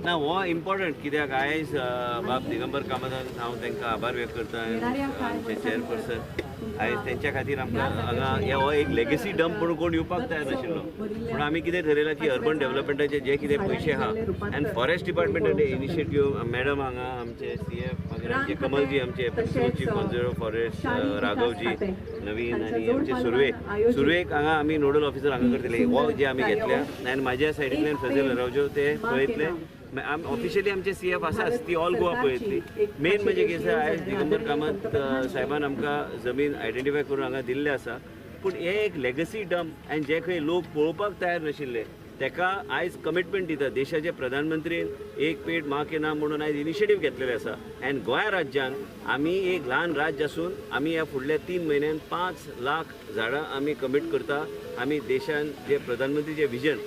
ना, हो इम्पॉर्टंट कित्याक आयज बाब दिगंबर कामतान हांव तांकां आभार व्यक्त करता. येणाऱ्या कांय आमचे वर्सां चेअरपर्सन भितर आयज तेंच्या खातीर आमकां ह्या हांगा जाग्याचेर हो एक लेगसी डंप म्हणून कोण येवपाक तयार नाशिल्लो. पूण आमी कितें ठरयलां की अर्बन डेव्हलपमेंटाचे जे कितें पयशे आहा आनी फॉरेस्ट डिपार्टमेंटान इनिशिएटीव, मॅडम हांगा आमचे सीएफ, मागीर आमचे कमलजी, आमचे principal chief conservator forest Raghavji, नवीन आनी आमचे सुर्वे, सुर्वेक हांगा आमी नोडल ऑफिसर हांगा करतले. हो जे आमी घेतल्या आनी म्हाज्या सायडींतल्यान फजल रावजो ते पळयतले. ऑफिशियली आमचे सीएफ आसाच, ती ऑल गोवा पळयतली. मेन म्हणजे कितें आसा, आयज दिगंबर कामत साहेबान आमकां जमीन आयडेंटिफाय करून हांगा दिल्लें आसा, पूण हे एक लेगसी डंप आनी जे खंय लोक पळोवपाक तयार नाशिल्ले तेका आयज कमिटमेंट दिता. देशाचे प्रधानमंत्रीन "एक पेड माँ के नाम" म्हणून आयज इनिशिएटीव घेतलेले आसा आनी गोंय राज्यान आमी एक ल्हान राज्य आसून आमी ह्या फुडल्या 3 म्हयन्यान 5 लाख झाडां आमी कमीट करता. आमी देशान जे प्रधानमंत्रीचे विजन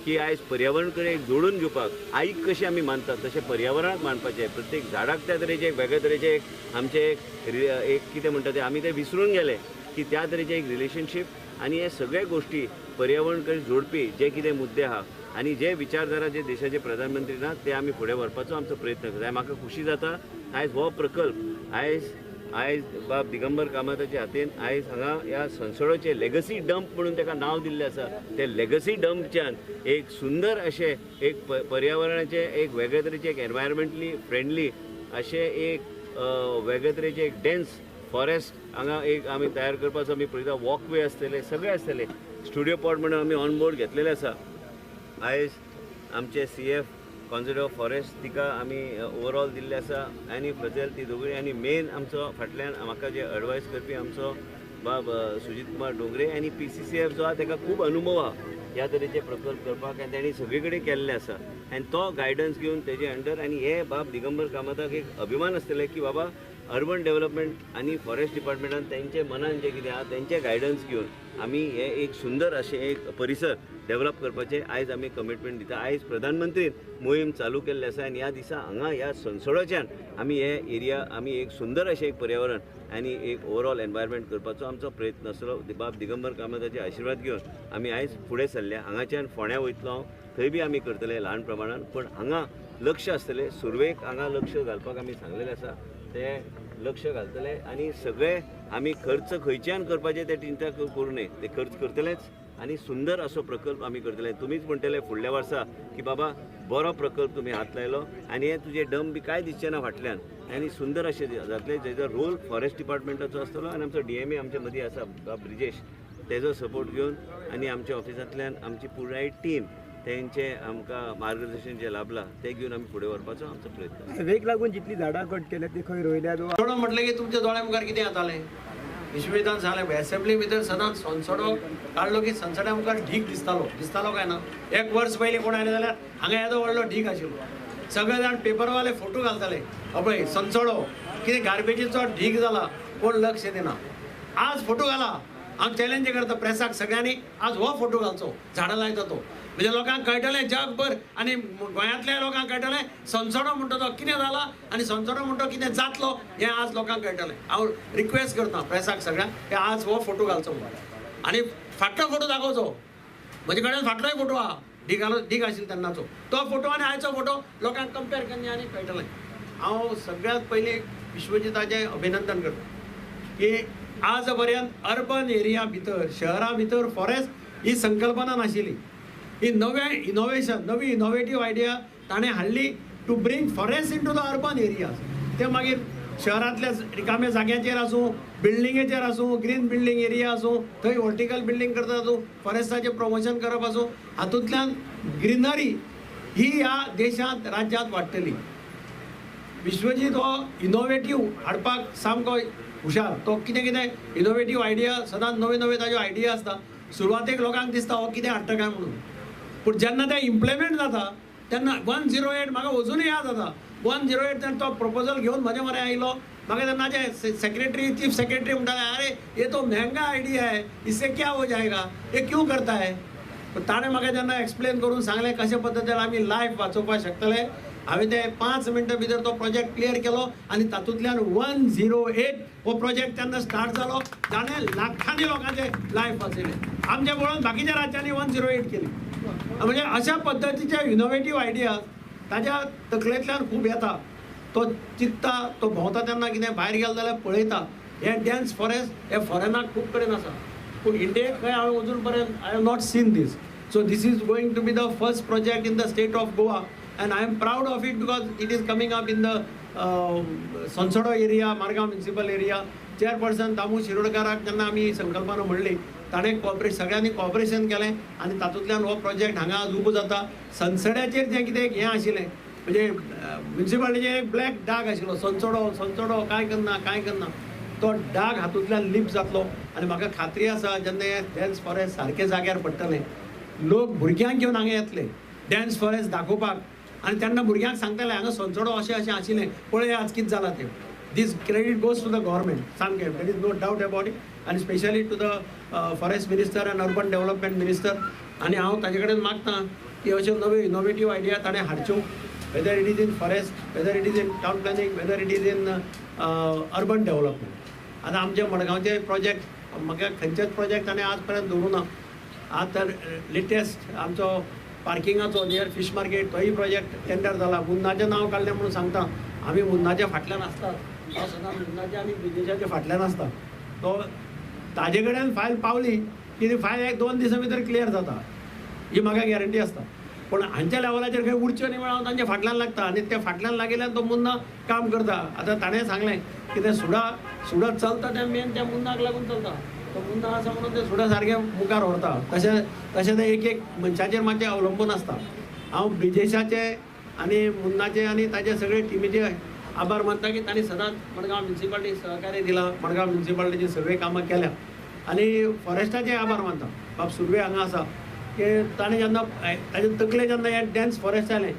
की आयज पर्यावरण कडेन एक जोडून घेवपाक, आईक कशें आमी मानतात तशें पर्यावरणाक मानपाचें, प्रत्येक झाडाक त्या तरेचें एक वेगळे तरेचें एक आमचें एक कितें म्हणटा तें आमी तें विसरून गेले की त्या तरेचें एक रिलेशनशीप आनी हे सगळे गोश्टी पर्यावरण कडेन जोडपी जे कितें मुद्दे आहा आनी जे विचारधारा जे देशाचे प्रधानमंत्री ना, ते आमी फुडें व्हरपाचो आमचो प्रयत्न करता. म्हाका खुशी जाता, आयज हो प्रकल्प आयज आयज बाब दिगंबर कामताच्या हातीन आयज हांगा ह्या सनसोडोचे लेगसी डंप म्हणून ताका नांव दिल्लें आसा. ते लेगसी डंपच्यान एक सुंदर अशें एक पर्यावरणाचें एक वेगळे तरेचें एक एनवायरमेंटली फ्रेंडली अशें एक वेगळे तरेचें एक डेन्स फॉरेस्ट हांगा एक आमी तयार करपाचो आमी पळयता. वॉकवे आसतले, सगळे आसतले. स्टुडिओ पॉट म्हणून आमी ऑन बोर्ड घेतलेले आसा. आयज आमचे सीएफ कॉन्झर्वेटर ऑफ फॉरेस्ट तिका आमी ओवरऑल दिल्ले आसा आनी फ्रजेल ती दोगूय आनी मेन आमचो फाटल्यान म्हाका जे एडवायस करपी आमचो बाब सुजीत कुमार डोंगरे आनी पीसीसीएफ जो आहा, ताका खूब अनुभव आहा ह्या तरेचे प्रकल्प करपाक आनी तांणी सगळे कडेन केल्ले आसा आनी तो गायडन्स घेवन तेजे अंडर आनी हे बाब दिगंबर कामताक एक अभिमान आसतले की बाबा अर्बन डेव्हलपमेंट आनी फॉरेस्ट डिपार्टमेंटान तेंचे मनान जें कितें आहा तेंचे गायडन्स घेवन आमी हे एक सुंदर अशें एक परिसर डेव्हलप करपाचें आयज आमी कमिटमेंट दिता. आयज प्रधानमंत्रीन मोहीम चालू केल्ली आसा आनी ह्या दिसा हांगा ह्या सनसोडाच्यान आमी हे एरिया आमी एक सुंदर अशें एक पर्यावरण आनी एक ओवरऑल एनवायरमेंट करपाचो आमचो प्रयत्न आसलो. बाब दिगंबर कामताचे आशिर्वाद घेवन आमी आयज फुडें सरल्या. हांगाच्यान फोंड्या वयतलो हांव, थंय बी आमी करतले ल्हान प्रमाणान, पूण हांगा लक्ष आसतलें. सुरवेक हांगा लक्ष घालपाक आमी सांगलेलें आसा, ते लक्ष घालतले आनी सगळे आमी खर्च खंयच्यान करपाचे ते चिंता करूं नये. ते खर्च करतलेच आनी सुंदर असो प्रकल्प आमी करतले. तुमीच म्हणटले फुडल्या वर्सा की बाबा बरो प्रकल्प तुमी हात लायलो आनी हे तुजे डंप बी कांय दिसचे ना फाटल्यान आनी सुंदर अशें जातले, जेजो रोल फॉरेस्ट डिपार्टमेंटाचो आसतलो आनी आमचो डीएमए आमच्या मदीं आसा बाब ब्रिजेश, तेजो सपोर्ट घेवन आनी आमच्या ऑफिसांतल्यान आमची पुराय टीम तेंचे आमकां मार्गदर्शन जें लाभलां तें घेवन आमी फुडें व्हरपाचो आमचो प्रयत्न आसा. हायवेक लागून जितली झाडां कट केल्या ती खंय रोयल्या? सोडो म्हटलें की तुमच्या दोळ्या मुखार कितें येतालें? विश्वजितान सांगलें, एसेंब्ली भितर सदांच सोनसडो काडलो की सनसड्या मुखार ढीक दिसतालो. दिसतालो काय ना? एक वर्स पयलीं कोण आयले जाल्यार हांगा येदो व्हडलो ढीक आशिल्लो. सगळे जाण पेपरवाले फोटो घालताले, हो पळय सनसडो, कितें गार्बेजीचो ढीक जाला, कोण लक्ष दिना. आज फोटो घाला. हांव चॅलेंज करता प्रेसाक सगळ्यांनी, आज हो फोटो घालचो झाडां लायता तो. म्हणजे लोकांक कळटलें, जगभर आनी गोंयांतल्या लोकांक कळटलें सनसडो म्हणटा तो कितें जाला आनी सनसडो म्हणटा कितें जातलो हें आज लोकांक कळटलें. हांव रिक्वेस्ट करता प्रेसाक सगळ्यांक की आज हो फोटो घालचो म्हणून आनी फाटलो फोटो दाखोवचो. म्हजे कडेन फाटलोय फोटो आहा, ढिगालो ढीग आशिल्लो तेन्नाचो तो फोटो आनी आयचो फोटो लोकांक कंपेर करया आनी कळटलें. हांव सगळ्यांत पयलीं विश्वजिताचें अभिनंदन करता की आज पर्यंत अर्बन एरिया भितर, शहरा भितर फॉरेस्ट ही संकल्पना नाशिल्ली. ही नवें इनोवेशन, नवी इनोवेटीव आयडिया ताणें हाडली to bring forest into the urban areas. ते मागीर शहरांतल्या रिकाम्या जाग्याचेर आसूं, बिल्डिंगेचेर आसूं, ग्रीन बिल्डींग एरिया आसूं, थंय वर्टिकल बिल्डींग करता आसूं, फॉरेस्टाचें प्रमोशन करप आसूं, हातूंतल्यान ग्रिनरी ही ह्या देशांत, राज्यांत वाडटली. विश्वजीत हो इनोवेटीव हाडपाक सामको हुशार. तो कितें कितें इनोवेटीव आयडिया, सदांच नवे नवे ताज्यो आयडिया आसता. सुरवातेक लोकांक दिसता हो कितें हाडटा काय म्हणून, पूण जेन्ना तें इम्प्लिमेंट जाता तेन्ना 108 म्हाका अजुनूय याद जाता. 108 तेन्ना तो प्रपोजल घेवन म्हजे म्हऱ्यान आयलो. म्हाका तेन्नाचे सेक्रेटरी, चीफ सेक्रेटरी म्हणटाले, "अरे, ये तो महंगा आयडिया है, इससे क्या हो जाएगा, ये क्यों करता है?" पण ताणें म्हाका जेन्ना एक्सप्लेन करून सांगलें कशे पद्दतीन आमी लायफ वाचोवपाक शकतले, हांवें ते 5 मिनटां भितर तो प्रोजेक्ट क्लियर केलो आनी तातूंतल्यान 108 हो प्रोजेक्ट तेन्ना स्टार्ट जालो, जाणें लाखांनी लोकांचे लायफ वाचयलें. आमच्या पळोवन बाकीच्या राज्यांनी 108 केली. म्हणजे अशा पद्दतीचे इनोवेटीव आयडियाज ताज्या तकलेंतल्यान खूब येता, तो चिंत्ता, तो भोंवता तेन्ना कितें भायर गेलो जाल्यार पळयता. हे डेन्स फॉरेस्ट हे फॉरेनाक खूब कडेन आसा, पूण इंडियेक खंय हांवें अजून पर्यंत I have not seen this. So this is going to be the first project in the state of Goa and I am proud of it because it is coming up in the Sonsodo area, Margao municipal area. Chairperson Damu शिरोडकाराक जेन्ना आमी ही संकल्पना म्हणली, ताणें cooperate सगळ्यांनी corporation केलें आनी तातूंतल्यान हो प्रोजेक्ट हांगा आज उबो जाता. सनसड्याचेर जें कितें हें आशिल्लें, म्हणजे म्युनिसिपालिटीचेर एक ब्लॅक डाग आशिल्लो, सनसडो सनसडो कांय करना कांय करना, तो डाग हातूंतल्यान लिप जातलो. आनी म्हाका खात्री आसा जेन्ना हे डेन्स फॉरेस्ट सारकें जाग्यार पडटलें, लोक भुरग्यांक घेवन हांगा येतले डेन्स फॉरेस्ट दाखोवपाक आनी तेन्ना भुरग्यांक सांगतले हांगा सोनसडो अशें अशें आशिल्लें, पळय आज कितें जालां तें. This credit goes to the government सामकें, there is no doubt about it, आनी specially to the forest minister and urban development minister. आनी हांव ताजे कडेन मागता की अश्यो नव्यो इनोवेटीव आयडिया ताणें हाडच्यो, whether it is in forest, whether it is in town planning, whether it is in urban development. आतां आमचे मडगांवचे प्रोजेक्ट, म्हाका खंयचेच प्रोजेक्ट ताणें आज पर्यंत दवरूं ना. आतां तर लेटेस्ट आमचो पार्किंगाचो नियर फीश मार्केट तोय प्रोजेक्ट टेंडर जाला. मुन्नाचें नांव काडलें म्हणून सांगता, आमी मुन्नाच्या फाटल्यान आसतात, हांव सदां मुन्नाच्या आनी ब्रिजेशाच्या फाटल्यान आसता. तो ताजे कडेन फायल पावली की ती फायल एक दोन दिसां भितर क्लियर जाता, ही म्हाका गॅरंटी आसता. पूण हांच्या लेवलाचेर खंय उरच्यो न्ही म्हणून हांव तांच्या फाटल्यान लागता आनी ते फाटल्यान लागिल्ल्यान तो मुन्ना काम करता. आतां ताणें सांगलें की तें सुडा सुडा चलता तें मेन त्या मुन्नाक लागून चलता, तो मुन्ना आसा म्हणून तें सुडा सारकें मुखार व्हरता. तशें तशें तें एक एक मनशाचेर मातशें अवलंबून आसता. हांव ब्रिजेशाचे आनी मुन्नाचे आनी ताजे सगळे टिमीचे आभार मानता की तांणी सदांच मडगांव म्युनिसिपालिटी सहकार्य दिलां, मडगांव म्युनिसिपालिटीची सगळीं कामां केल्या. आनी फॉरेस्टाचे आभार मानता, बाब सुर्वे हांगा आसा की ताणें जेन्ना ताजे तकले जेन्ना हें डेन्स फॉरेस्ट आयलें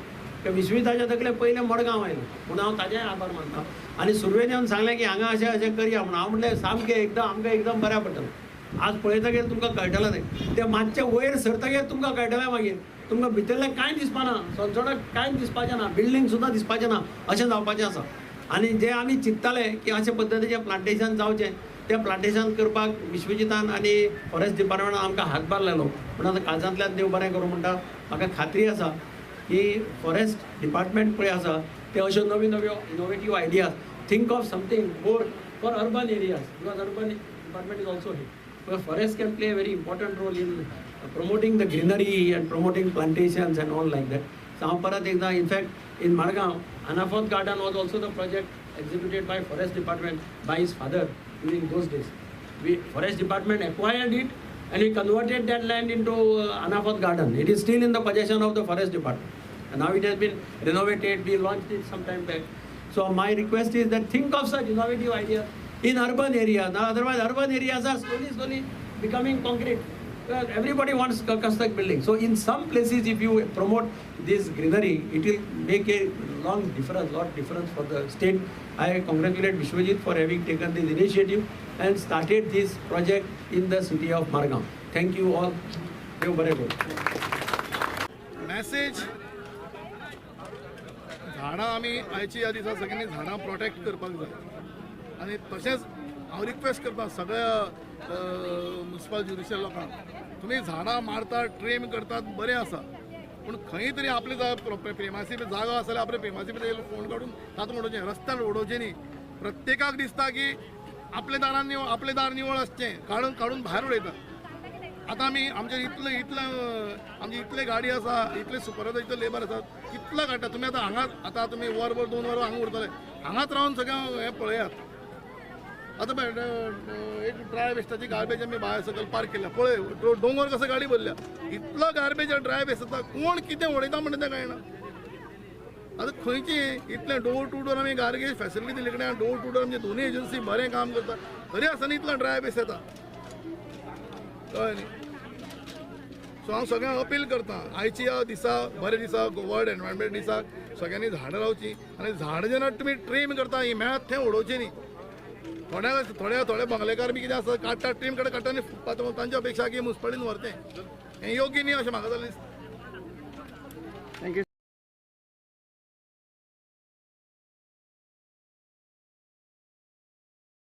की विश्विताच्या तकले पयलें मडगांव आयलें, म्हणून हांव ताजेय आभार मानता. आनी सुर्वेन येवन सांगलें की हांगा अशें अशें करया म्हणून, हांव म्हणलें सामकें एकदम आमकां एकदम बऱ्या पडटलें. आज पळयतगीर तुमकां कळटलें तें, तें मातशें वयर सरतगीर तुमकां कळटलें, मागीर तुमकां भितरलें कांय दिसपाना, सोनसोडाक कांय दिसपाचें ना, बिल्डींग सुद्दां दिसपाचें ना, अशें जावपाचें आसा. आनी जें आमी चिंत्ताले की अशे पद्दतीचें प्लांटेशन जावचें, तें प्लांटेशन करपाक विश्वजितान आनी फॉरेस्ट डिपार्टमेंटान आमकां हातभार लायलो. पूण आतां काळजांतल्यान देव बरें करूं म्हणटा, म्हाका खात्री आसा की फॉरेस्ट डिपार्टमेंट पळय आसा ते अश्यो नव्यो नव्यो innovative ideas, think of something more for urban areas, because urban department is also here. Because forest can play a very important role in promoting the greenery and promoting plantations and all like that. So हांव परत एकदां, in fact in Margao, Anafort Garden was also the project executed by forest department by his father during those days. We forest department acquired it and we converted that land into Anafort Garden. It is still in the possession of the forest department. And now it has been renovated, we launched it some time back. So my request is that think of such innovative ideas in urban areas. Now otherwise urban areas are slowly, slowly becoming concrete. Well, everybody wants a custom building. So in some places if you promote this greenery, it will make a long difference, lot difference for the state. I congratulate Vishwajit for having taken this initiative and started this project in the city of Margao. Thank you all. Very good. Message. झाडां आमी आयची ह्या दिसा सगळ्यांनी झाडां protect करपाक जाय आनी तशेंच हांव रिक्वेस्ट करता सगळ्या म्युनिसिपल ज्युरिशन लोकांक, तुमी झाडां मारतात, ट्रेम करतात, बरें आसा, पूण खंय तरी आपले प्रेमासी जागो आसा जाल्यार आपले प्रेमासी फोन काडून तातूंत उडोवचें, रस्त्यार उडोवचें न्ही. प्रत्येकाक दिसता की आपले दारान निवळ, आपले दार निवळ आसचें, काडून काडून भायर उडयता. आतां आमी आमचे इतले इतले आमची इतले गाडी आसा, इतले सुपरवायजर, इतले लेबर आसात, कितलो काडटा तुमी. आतां हांगा आतां तुमी वरभर दोन वरां हांगा उरतले, हांगाच रावन सगळें हें पळयात. आतां पळय एक ड्राय वेस्टाची गार्बेज आमी भायर सकयल पार्क केल्या, पळय दोंगर कसो गाडी भरल्या, इतलो गार्बेज ड्राय वेस्ट आसा, कोण कितें उडयता म्हणटा तें कळना. आतां खंयची इतलें डोर टू डोर आमी गार्बेज फॅसिलिटी दिल्ली कडेन, डोर टू डोर आमचे दोनूय एजन्सी बरें काम करता, तरी आसतना इतलो ड्राय वेस्ट येता, कळ्ळें न्ही. सो हांव सगळ्यांक अपील करता, आयच्या ह्या दिसा, बऱ्या दिसा, वर्ल्ड एनवायरमेंट दिसाक सगळ्यांनी झाडां लावचीं आनी झाडां जेन्ना तुमी ट्रीम करता ही मेळत थंय उडोवचें न्ही. थोड्या थोड्या थोडे बंगलेकार बी कितें आसा, काडटा, ट्रीम काडटा, काडटा आनी फुटपाथ, तांच्या अपेक्षा की मुस्पडीन व्हरचें, हें योग्य न्ही अशें म्हाका जालें दिसता.